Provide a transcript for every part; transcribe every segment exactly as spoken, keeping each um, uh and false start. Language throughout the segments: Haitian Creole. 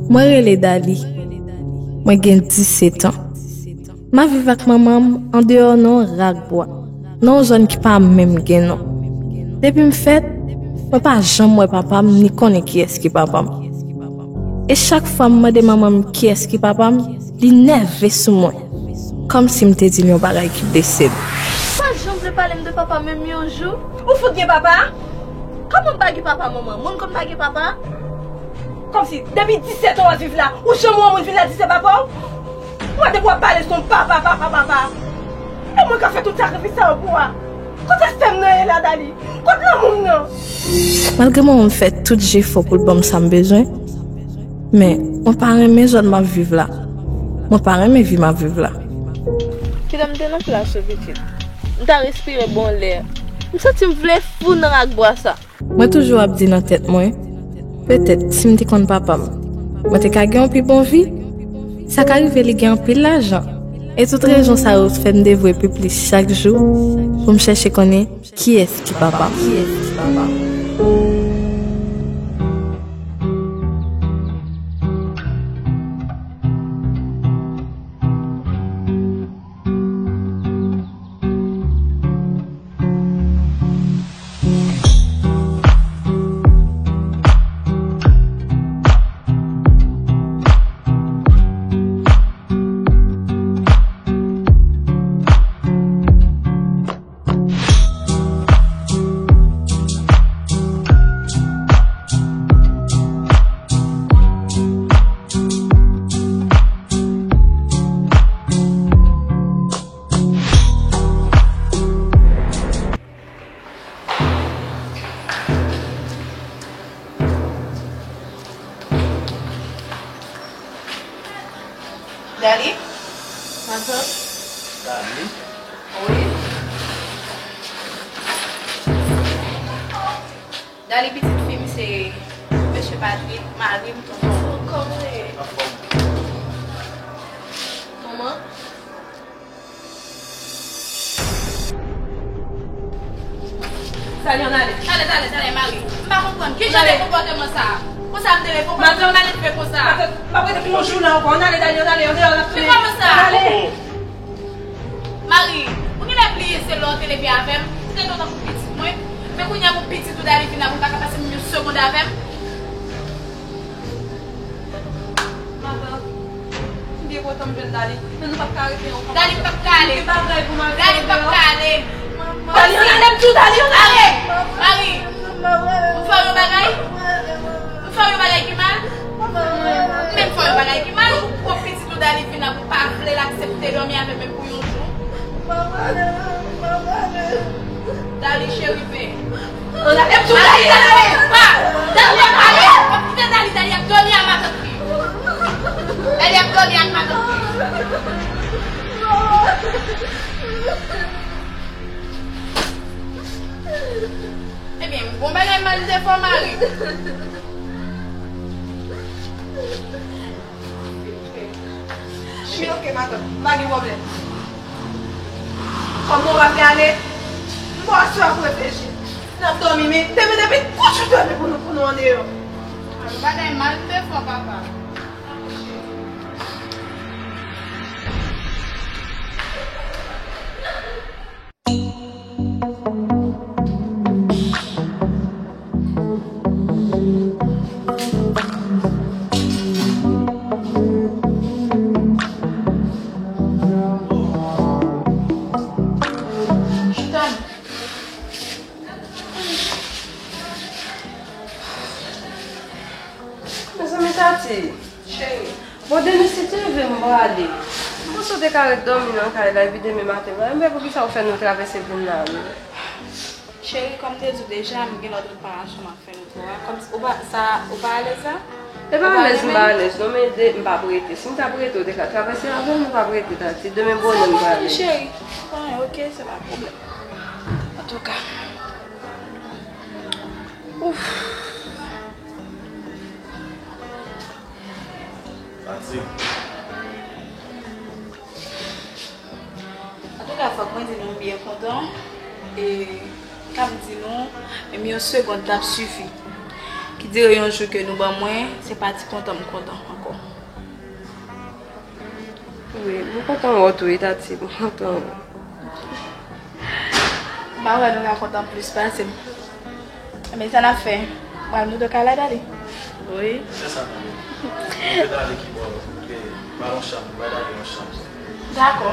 Mwen rele Dali. Mwen gen disèt an. M ap viv ak manman m andeyò nan yon rak bwa, nan yon zòn ki pa menm gen non. Depi m fèt, mwen pa janm wè papa m ni konnen kiyès ki papa m. E chak fwa m mande manman m kiyès ki papa m, li nève sou mwen, kòmsi m te di l yon bagay ki blese l. Ou pa janm vle pale m de papa menm yon jou? Ou fout gen papa? Kòman m pa gen papa, manman? Moun konn pa gen papa? Kòmsi, depi disèt an w ap viv la, ou janm wè yon moun vin la di se papa w? Mwen, depi w ap pale, se yon papa, papa, papa. E mwen k ap fè tout sakrifis sa yo pou w a. Kote sè m nan ye la, Dali? Kote lanmou m nan? Malgre manman m fè tout jefò pou l ban m sa m bezwen, men mwen pa renmen zòn m ap viv la. Mwen pa renmen vi m ap viv la. Kite m te nan plas ou, pitit. M ta respire bon lè. M santi m vle fou nan rak bwa sa. Mwen toujou ap di nan tèt mwen, petèt si m te konn papa m, mwen te ka gen yon pi bon vi. Sa ka rive li gen anpil lajan. E tout rezon sa yo fè m devwe pi plis chak jou pou m chèche konnen kiyès ki papa m. Dali? Matant? Dali? Wi? Dali, pitit fi m, se mesye Patrick, mari m, tonton. Kòman w ye? Anfòm. Kòman? Dali, ann ale. Talè, talè, talè, mari. M pa konprann. Ki jan de konpòteman sa a? Konsa m te reponn, konpòteman maledve konsa. Matant, m ap rete pou yon jou la ankò. Ann ale, Dali, ann ale, andeyò, n ap tounen. Men kòman sa? Ann ale. Mari, ou genlè bliye se lè w te leve avè m, ou te gentan pou pitit mwen. Men kounye a pou pitit ou Dali vin la, pou l pa ka pase menm yon segond avè m. Matant, m byen kontan m jwenn Dali, men nou p ap ka rete ankò. Dali p ap ka ale. Gen bagay pou m al fè. Dali p ap ka ale. Dali, ann ale m di w, Dali, ann ale. Mari, m fè w yon bagay? M fè w yon bagay ki mal? Men m fè w yon bagay ki mal? Pou pitit ou Dali vin la, pou pa vle l aksepte dòmi avè m menm pou yon jou. Dali cheri, ven. Ann ale m di w, Dali, ann ale. Pa! Dali ap ale. W ap kite Dali, Dali ap dòmi ak matant li. Dali ap dòmi ak matant li. Ebyen, bon bagay m al te fè w, mari. Wi, oke, matant. M pa gen pwoblèm. Kòm mwen pa vle ale, m ba w aswè pou reflechi. N ap dòmi, men demen depi kout jou dòmi pou nou, pou nou andeyò. Bagay mal m te fè w, papa. Mezanmi, Tati. Cheri. Bon, demen si Dye vle, m prale. M panse w te ka ret dòmi nan kay la, epi demen maten m prale. Men poukisa w fè nou travèse vin la menm? Cheri, kòm m te di w deja, m gen lòt reparasyon m ap fè nan twa a. Kòm ou pa, sa, ou pa alèz la? E pa alèz, m pa alèz non, men de, m p ap rete. Si m t ap rete, w te ka travèse avè m, m p ap rete, Tati. Demen bonè m prale. Cheri, m konnen, oke, se pa pwoblèm. Antouka. Ouf. Pati. Antouka, fòk mwen di nou m byen kontan. E, sa m di nou, menm yon segond t ap sifi. Dire yon jou ke nou ban mwen, se pa ti kontan m kontan ankò. Wi, mwen kontan wè w tou, wi, Tati, mwen kontan wè w. M pa wè nou ka kontan plis pase m. Men sa n ap fè? M pral moute w kay la, Dali. Wi. Se sa, tande. Nou te ale ki bò, nou te ba yon chanm, nou ba Dali yon chanm. Dakò.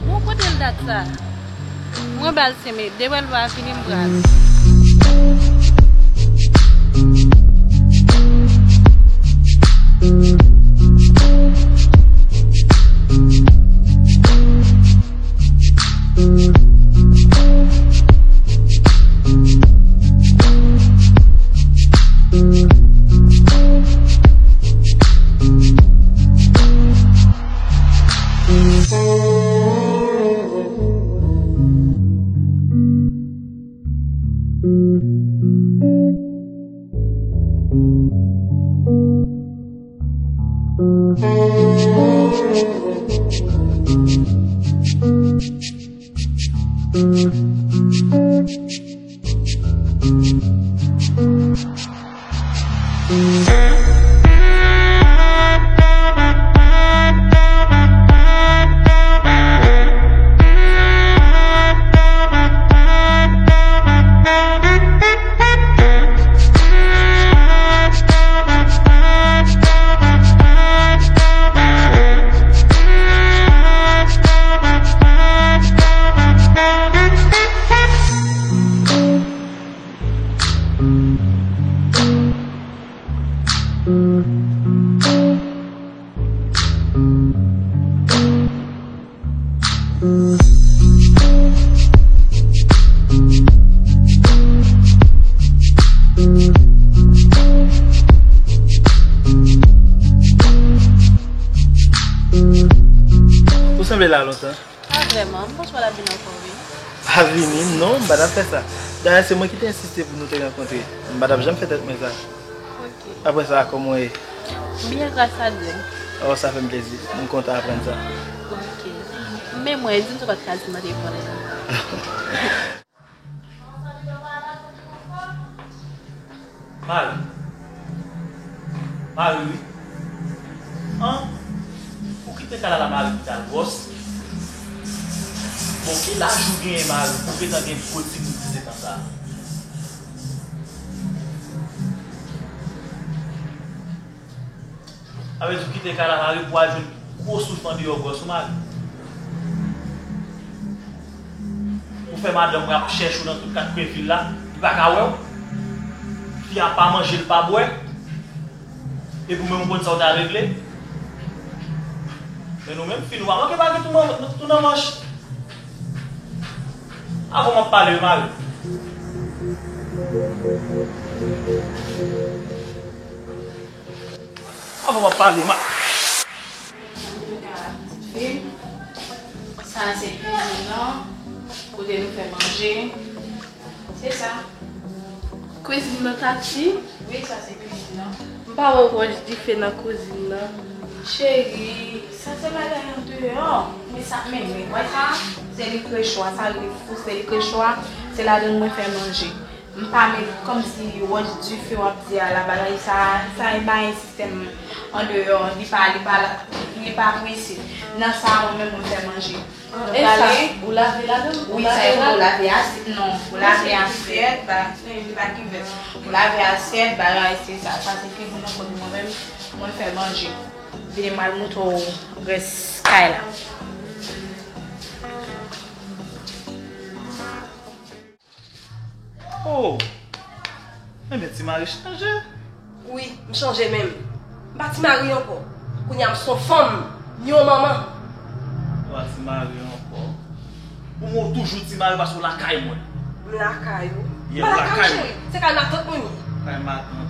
Bon, kote l dat sa? Mwen ba l senmen, depi l va vini, m pral. Ou sanble la lontan? Pa vrèman, m panse w ap vin ankò, wi. Pa vini? Non, m pa t ap fè sa. Dayè, se mwen ki te ensiste pou nou te rankontre. M pa t ap janm fè tèt mwen sa. Ok. Apre sa, kòman w ye? M byen, gras a Dye. Oh, sa fè m plezi. M kontan aprann sa. Ok. Men mwen, di m sa w pa t ka di m nan telefòn nan. Mari. Mari, wi. An? Ou kite kay la, Mari, pou w t al gwòs? Bon, ki laj ou genyen, Mari, pou w gentan gen gwo timoun disetan sa a? Sa vle di w kite kay la, Mari, pou w al jwenn gwo souf andeyò gwòs ou, Mari. Ou fè madanm mwen ap chèche w nan tout kat kwen vil la, li pa ka wè w. Fi a pa manje, l pa bwè. Epi w menm ou konn sa w ta regle. Men nou menm fi, nou pa manke pa gen tou nan, tou nan manch. Avan m ap pale, Mari. Avan m ap pale, ma. Sa se kwizin nan, kote nou fè manje. Se sa. Kwizin nan, Tati? Wi, sa se kwizin nan. M pa wè wòch dife nan kwizin nan. Cheri, sa se bagay andeyò. Men sa, men, men, wè sa? Se li krechwa, sa li fou, se li krechwa. Se ladan mwen fè manje. M pa met kòmsi wòch dife w ap di a la, bagay sa, sa e bagay sistèm andeyò, li pa, li pa la, li pa pou isit. Nan sa, mwen menm, mwen fè manje. E sa, ou lave ladan? Wi, sa e pou lave asyèt, non, pou lave asyèt, ba, li pa kivèt. Pou lave asyèt, bagay, se sa, sa se kwizin nan kote mwen menm, mwen fè manje. Vini m al montre w rès kay la. Oh! Enben, Ti Mari chanje. Wi, m chanje menm. M pa Ti Mari ankò. Kounye a m s on fanm, m yon manman. Ou pa Ti Mari ankò. Pou mwen, ou toujou Ti Mari paske w lakay mwen. M lakay ou? Yeah, m lakay ou, cheri. Se kay matant mwen ye. Kay matant ou.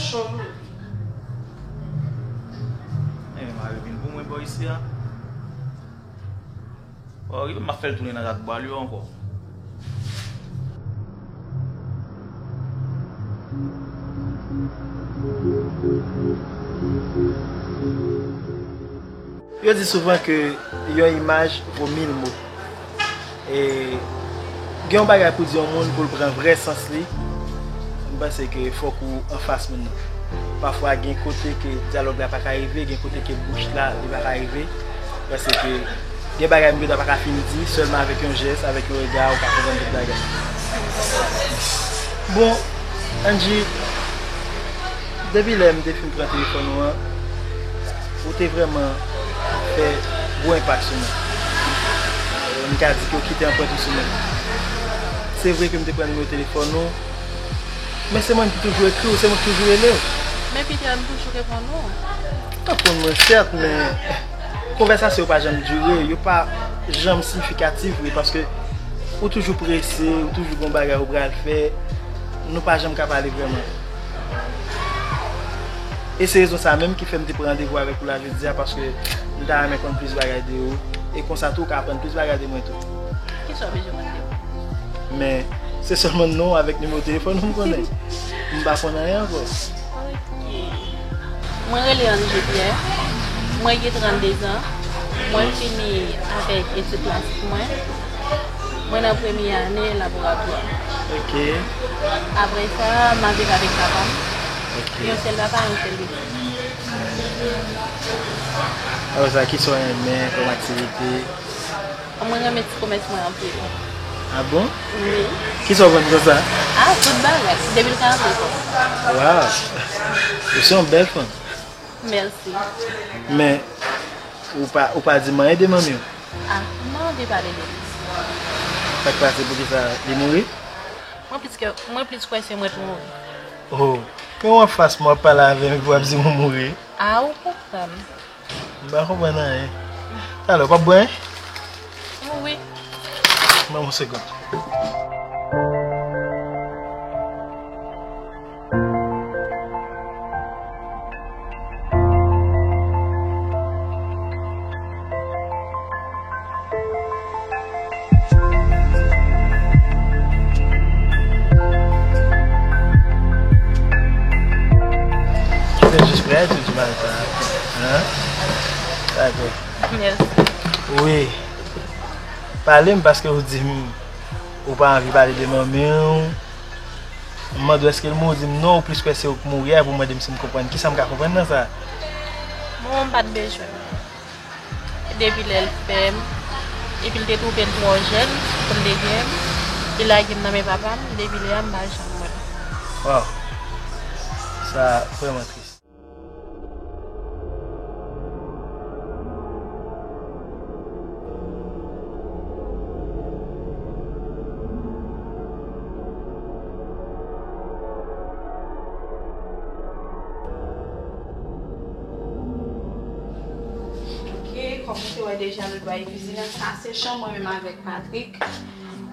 Cho vre. Men mari vin pou mwen bò isi a. Bò rive m ap fè l tounen nan rat bwa l yo ankò. Yo di souvan ke yon imaj vo mil mo. E gen yon bagay pou di yon moun pou l pran vrè sans li, m panse ke fòk ou anfas moun nan. Pafwa gen kote ke dyalòg la pa ka rive, gen kote ke bouch la li pa ka rive. Paske gen bagay m gentan pa ka fin di, sèlman avèk yon jès, avèk yon rega, ou ka konprann tout bagay. Bon, Angie, depi lè m te fin pran telefòn ou an, ou te vrèman fè gwo enpak sou mwen. M ka di ke w kite anprent ou sou mwen. Se vre ke m te pran nimewo telefòn ou, men se mwen ki toujou ekri w, se mwen ki toujou rele w. Men Peter, m toujou reponn ou. Reponn mwen, sèt, men konvèsasyon yo pa janm dire, yo pa janm siyifikatif vre, paske ou toujou prese, ou toujou gon bagay ou pral fè, nou pa janm ka pale vrèman. E se rezon sa menm ki fè m te pran randevou avèk ou la jodi a, paske m ta renmen konn plis bagay de ou, e konsa tou ou ka aprann plis bagay de mwen tou. Kisa w bezwen konn de mwen? Men, se sèlman non w avèk nimewo telefòn ou m konnen. M pa konn anyen ankò. Ok. Mwen rele Angie Pierre. Mwen gen trannde zan. Mwen fini avèk etid klasik mwen. Mwen nan premye ane laboratwa. Ok. Apre sa, m ap viv avèk papa m. Ok. Yon sèl papa, yon sèl pitit. Apre sa, kisa w renmen kòm aktivite? Mwen renmen ti komès mwen anpil. Ah bon? Wi. Kisa w vann konsa? Ah, tout bagay. Depi l ka antre kò. Waw! Ou se yon bèl fanm. Mèsi. Men, ou pa, ou pa di m anyen de manmi w? Ah, m pa anvi pale de li. Sa k pase, poukisa li mouri? Mwen plis ke, mwen plis kwè se mwen k mouri. Oh, men w anfas mwen w ap pale avè m epi w ap di m ou mouri? Ah, ou konprann. M pa konprann anyen. Talè, w p ap bwè anyen? Wi. Ban m yon segonn. Ou te jis prè di w di bagay sa a. Hein? Dakò. Mèsi. Wi. Pale m paske ou di m ou pa anvi pale de manmi w. M mande w èske l mouri, ou di m non, ou plis kwè se ou k mouri a, epi w mande m si m konprann. Kisa m ka konprann nan sa? Manman m pa t bezwen m. Depi lè l fè m, epi l te twouve l twò jèn pou m te gen m, li lage m nan men papa m, depi lè a m pa janm wè l. Waw! Sa vrèman tris. Ok, kòm ou te wè deja, nou bay kizin nan. Sa se chanm mwen menm avèk Patrick.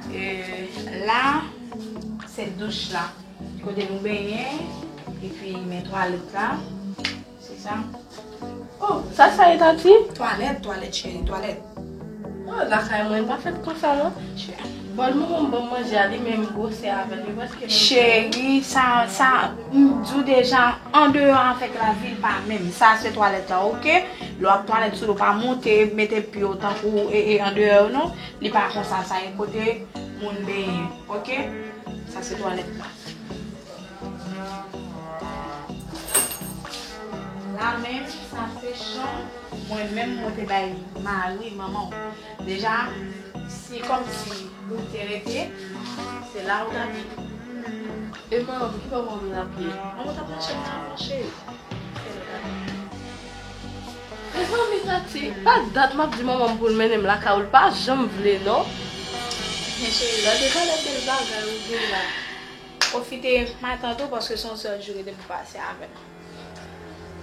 E, la, se douch la. Kote nou benyen, epi men twalèt la. Se sa. Oh, sa, sa e, Tati? Twalèt, twalèt, cheri, twalèt. Oh, lakay mwen pa fèt konsa, non. Bòl manman m ban m manje a, li menm gwosè avè l, wi, paske menm. Cheri, sa, sa, m di w deja, andeyò avèk lavil pa menm. Sa, se twalèt la, oke? Lè w ap twalèt sou do, pa monte, mete pye w tankou, e, e, andeyò yo, non. Li pa konsa, sa e kote moun benyen, oke? Sa, se twalèt la. La menm, sa se chanm mwen menm mwen te bay mari manman w. Deja, si kòmsi ou te rete, se la ou t ap ye. E manman m, ki bò manman m t ap ye? Manman w t ap nan chanm nan avan, cheri. Se la ou t ap ye. Mezanmi, Tati, pa dat m ap di manman m pou l mennen m lakay ou, l pa janm vle, non. Men cheri, gade valè bèl bagay ou gen la. Pwofite matant ou, paske se yon sèl jou ki te pou pase avè m.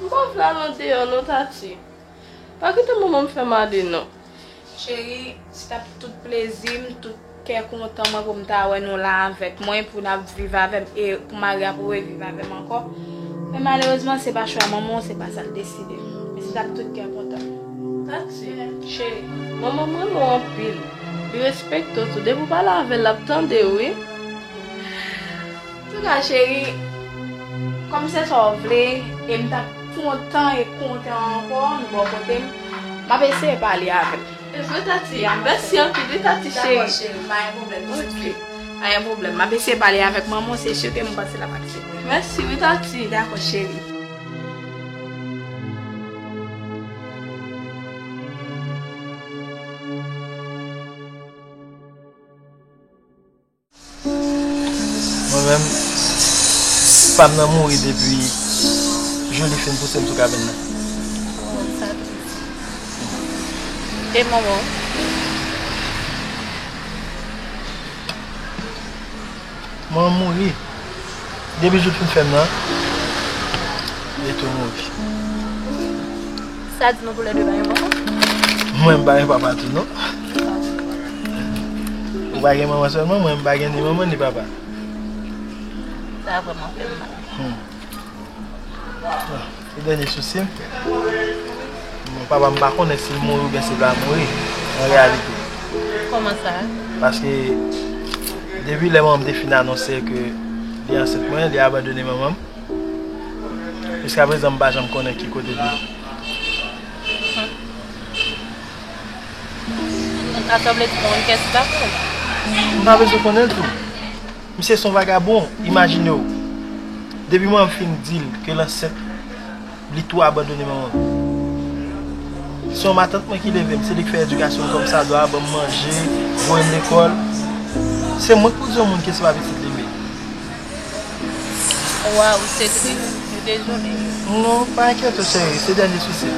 M pa vle al andeyò non, Tati. Pa kite manman m fè m ale non. Cheri, se t ap tout plezi m, tout kè kontan mwen pou m ta wè nou la avèk mwen, pou n ap viv avè m, e pou mari a pou reviv avè m ankò. Men malerezman, se pa chwa manman w, se pa sa l deside. Men se t ap tout kè kontan. Tati, cheri, manman m renmen w anpil. Li respekte w tou. Depi w pale avè l, l ap tande w, wi. Antouka, cheri, kòm se sa w vle, e m t ap kontan e kontan ankò, nou bò kote m, m ap eseye pale avè l. E vre, Tati. Mèsi anpil, wi, Tati cheri. Dakò, cheri, pa gen pwoblèm. Ok. Pa gen pwoblèm. M ap eseye pale avèk manman w, se si ke m panse l ap aksepte. Mèsi, wi, Tati. Dakò, cheri. Mwen menm, pa m nan mouri depi Joly fin pouse m sou kabann nan. E manman w? Mwen mouri. Depi Joly fin fè m nan, li tou mouri. Sa di nou toulède pa gen manman? Mwen m pa gen papa tou non. Ou pa gen manman sèlman, mwen m pa gen ni manman ni papa. Sa vrèman fè m mal. Hmm. Ah, se dènye sousi m. Bon, papa m pa konnen si l mouri oubyen si l pa mouri, an reyalite. Kòman sa? Paske depi lè manman m te fin anonse ke li ansent mwen, li abandone manman m. Jiskaprezan, m pa janm konnen ki kote l ye. Sa sanble di konn kès li pa konnen. M pa bezwen konnen l tou. Misye se yon vagabon, imajine w. Depi manman m fin di l ke l ansent, li tou abandone manman m. Se yon matant mwen ki leve m, se li k fè edikasyon m kòmsadwa, ban m manje, voye m lekòl. Se mwen k pou di yon moun ke se pa pitit li m ye. Waw, se tris. M dezole. Non, pa enkyete w, cheri, se dènye sousi.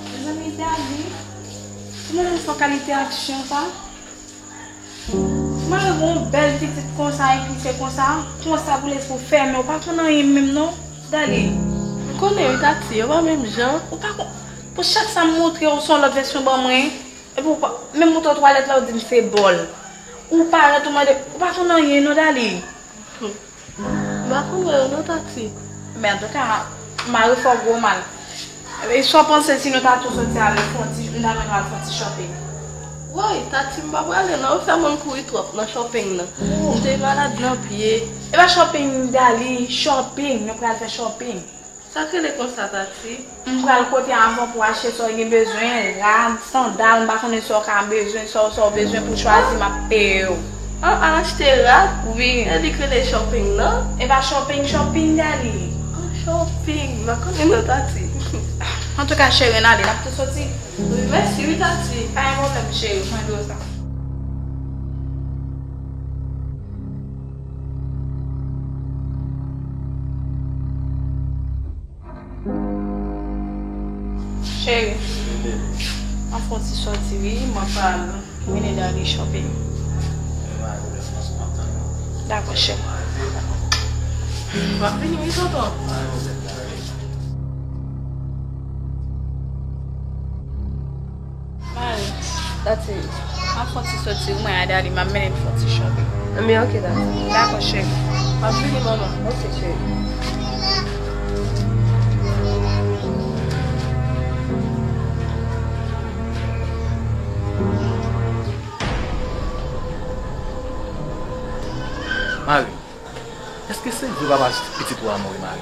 Mezanmi, Dali, kòman w fè kalite aksyon sa? Mwen wè yon bèl pitit konsa, epi se konsa, konsa pou lespri w fèmen, ou pa konn anyen menm non, Dali. M konnen wi, Tati, yo pa menm jan. Ou pa konn, pou chak sa m montre w, se yon lòt vèsyon ban mwen, epi w pa, menm montre w twalèt la, ou di m se bòl. Ou parèt, ou mande, ou pa konn anyen non, Dali. M pa konn wè yo non, Tati. Men antouka, mari fè w gwo mal. E sa w panse si nou ta tou soti avè l fè yon ti, m ta mennen w al fè yon ti shopping? Woy, Tati, m pa prale non, ou fè moun kouri twòp nan shopping nan. M te malad nan pye. E pa shopping, Dali, shopping, nou pral fè shopping. Sa k rele konsa, Tati? M pral kote a avan pou achte sa w gen bezwen, rad, sandal, m pa konnen sa w ka bezwen, sa w, sa w bezwen pou chwazi, m ap peye w. An, al achte rad? Wi. E li k rele shopping, non? E pa shopping, shopping, Dali. An, shopping, m pa konnen non, Tati. Antouka, cheri, n ale, n ap tou soti. Wi, mèsi, wi, Tati. Pa gen pwoblèm, cheri, mwen di w sa. Cheri, m ap fè yon ti sòti wi, mwen pral mennen Dali shopping. Dakò, cheri. M ap vini wi, tonton. Mari, Tati, m ap fè yon ti sòti wi, mwen a Dali, m ap mennen l fè yon ti shopping. Anben, ok, Tati. Dakò, cheri. M ap vini, manman. Ok, cheri. Mari, èske se vre papa pitit ou a mouri, Mari?